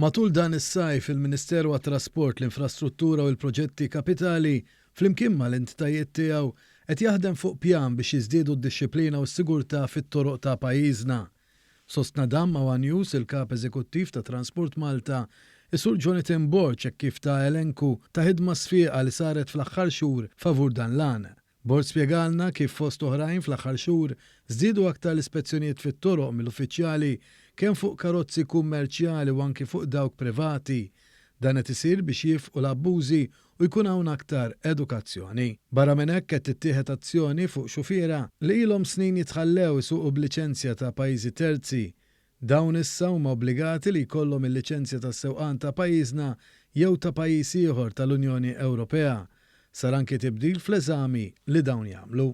Matul dan is-sajf, il-Ministeru għat-Trasport, l-Infrastruttura u l-Proġetti Kapitali, flimkien mal-entitajiet tiegħu, qed jaħdem fuq pjan biex jiżdiedu d-dixxiplina u s-sigurtà fit-toroq ta' pajjiżna. Sostna dan ma' one News il-Kap Eżekuttiv ta' Transport Malta, is-Sur Jonathan Borg hekk kif ta elenku ta' ħidma sfiqa li saret fl-aħħar xhur favur dan l-għan. Borg spjegalna kif fost oħrajn fl-aħħar xhur żdiedu aktar l-ispezzjonijiet fit-toroq mill-uffiċjali kemm fuq karozzi kummerċjali u anki fuq dawk privati. Dan qed isir biex jiefqu l-abbużi u jkun hawn aktar edukazzjoni. Barra minn hekk qed tittieħed azzjoni fuq xufiera li ilhom snin jitħallew isuqu b'liċenzja ta' pajjiżi terzi. Dawn issa huma obbligati li jkollhom il-liċenzja tas-sewqan ta' pajjiżna jew ta' pajjiż ieħor tal-Unjoni Ewropea. Sar anki tibdil fl-eżami li dawn jagħmlu.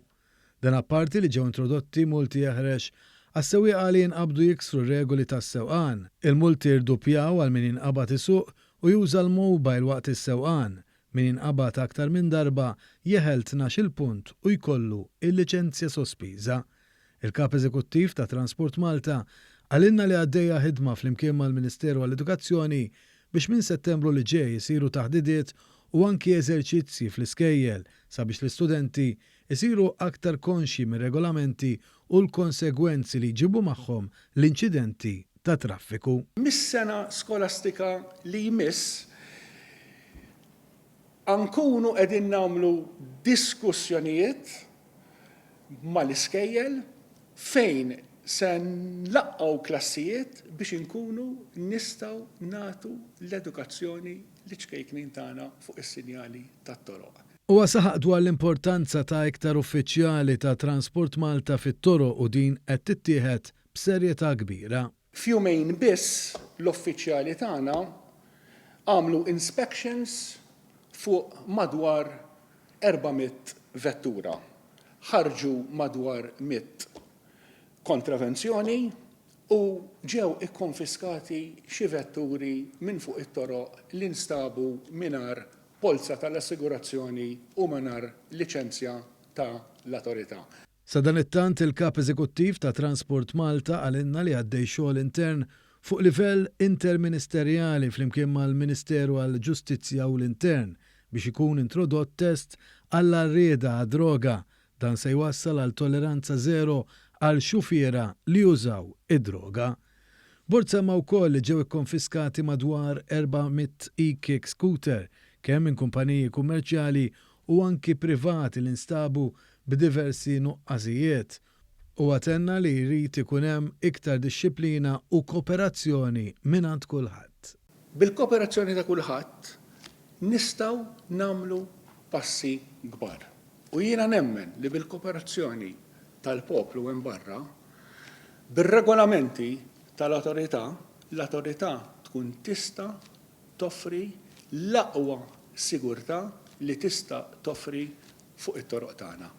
Dan apparti li ġew introdotti multi eħrex għas-sewwieqa li jinqabdu jiksru r-regoli tas-sewqan. Il-multi rduppjaw għal min jinqabad isuq u juża l-mobile waqt is-sewqan. Min jinqabad aktar minn darba jeħel 12-il punt u jkollu l-liċenzja sospiża. Il-Kap Eżekuttiv ta' Transport Malta qalilna li għaddejja ħidma flimkien mal-Ministeru għall-Edukazzjoni biex minn Settembru li ġej isiru taħdidiet u anki eżerċizzji fl-iskejjel sabiex l-istudenti jsiru aktar konxji mir-regolamenti u l-konsegwenzi li jġibu magħhom l-inċidenti tat-traffiku. Mis-sena skolastika li jmiss nkunu qegħdin nagħmlu diskussjonijiet mal-iskejjel fejn se nlaqqgħu klassijiet biex inkunu nistgħu nagħtu l-edukazzjoni liċ-ċkejknin tagħna fuq is-sinjali tat-toroq. Huwa saħaq dwar l-importanza ta' iktar uffiċjali ta' Transport Malta fit-toroq u din qed tittieħed b'serjetà kbira. F'jumejn biss l-uffiċjali tagħna għamlu inspections fuq madwar 400 vettura. Ħarġu madwar 100 kontravenzjoni u ġew ikkonfiskati xi vetturi minn fuq it-toroq li nstabu mingħajr polza tal-assigurazzjoni u mingħajr liċenzja ta' l-Autorità. Sadanittant il-Kap Eżekuttiv ta' Transport Malta qalilna li għaddej xogħol intern fuq livell interministerjali flimkien mal-Ministeru għall-Ġustizzja u l-Intern biex ikun introdott test għall-għarrieda għad-droga. Dan se jwassal għal tolleranza żero għal xufiera li jużaw id-droga. Borg semma wkoll li ġew ikkonfiskati madwar 400 e-kick scooter kemm minn kumpaniji kummerċjali u anki privati li nstabu b'diversi nuqqasijiet. Huwa tenna li jrid ikun hemm iktar dixxiplina u kooperazzjoni mingħand kulħadd. Bil-kooperazzjoni ta' kulħadd nistgħu nagħmlu passi kbar. U jiena nemmen li bil-kooperazzjoni tal-poplu hemm barra, bir-regolamenti tal-Awtorità, l-Awtorità tkun tista' toffri l-aqwa sigurtà li tista' toffri fuq it-toroq tagħna.